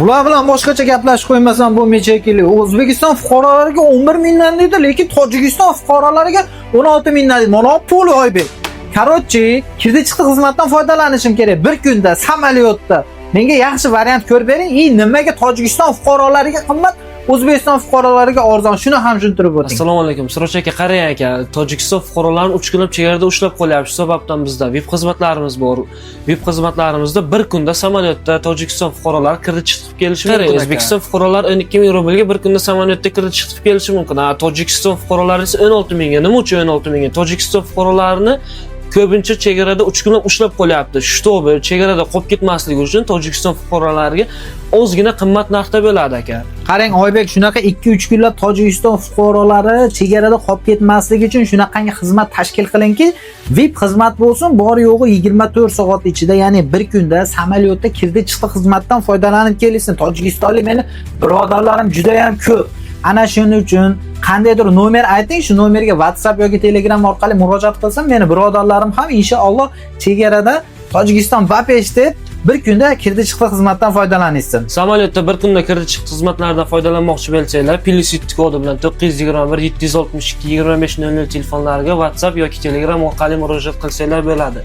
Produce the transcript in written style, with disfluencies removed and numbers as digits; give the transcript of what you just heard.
Bular bilan boshqacha gaplashib qo'ymasam bo'lmaydi shekilli. O'zbekiston fuqarolariga 11 mingdan deydi, lekin Tojikiston fuqarolariga 16 mingdan deydi. Mana pul, Oybek. Короче, kirdi chiqdi xizmatdan foydalanishim kerak bir kunda samolyotda. Menga yaxshi variant ko'rib bering. И nimaga Tojikiston fuqarolariga qimmat, O'zbekiston fuqarolariga arzon? Shuni ham tushuntirib o'ting. Assalomu alaykum, Siroj aka. Qarang aka, Tojikiston fuqarolarini 3 kunlab chegarada ushlab qolyapti. Shu sababdan bizda VIP xizmatlarimiz bor. VIP xizmatlarimizda bir kunda samolyotda Tojikiston fuqarolari kirdi chiqib kelishi mumkin. O'zbekiston fuqarolari 12 ming rublga bir kunda samolyotda kirdi chiqib kelishi mumkin. A Tojikiston fuqarolari esa 16 mingga. Nima uchun 16 mingga? Tojikiston fuqarolarini ko'pincha chegarada 3 kunlab ushlab qolyapti. Чтобы chegarada qolib ketmasligi uchun Tojikiston fuqarolariga ozgina qimmat narxda bo'ladi, aka. Qarang, Oybek, shunaqa 2-3 kunlab Tojikiston fuqarolari chegarada qolib ketmasligi uchun shunaqangi xizmat tashkil qilingki, VIP xizmat bo'lsin, bor yo'g'i 24 soat ichida, ya'ni bir kunda samolyotda kirdi chiqdi xizmatdan foydalanib kelsin. Tojikistonlik meni birodarlarim juda ham ko'p. Ana shuning uchun qandaydir nomer ayting, shu nomerga WhatsApp yoki Telegram orqali murojaat qilsam, meni birodarlarim ham inshaalloh chegarada Tojikiston bapesh deb bir kunda kirdi chiqdi xizmatdan foydalanishsin. Samolyotda bir kunda kirdi chiqdi xizmatlaridan foydalanmoqchi bo'lsanglar, +7 kodi bilan 921 762 25 00 telefonlariga WhatsApp yoki Telegram orqali murojaat qilsanglar bo'ladi.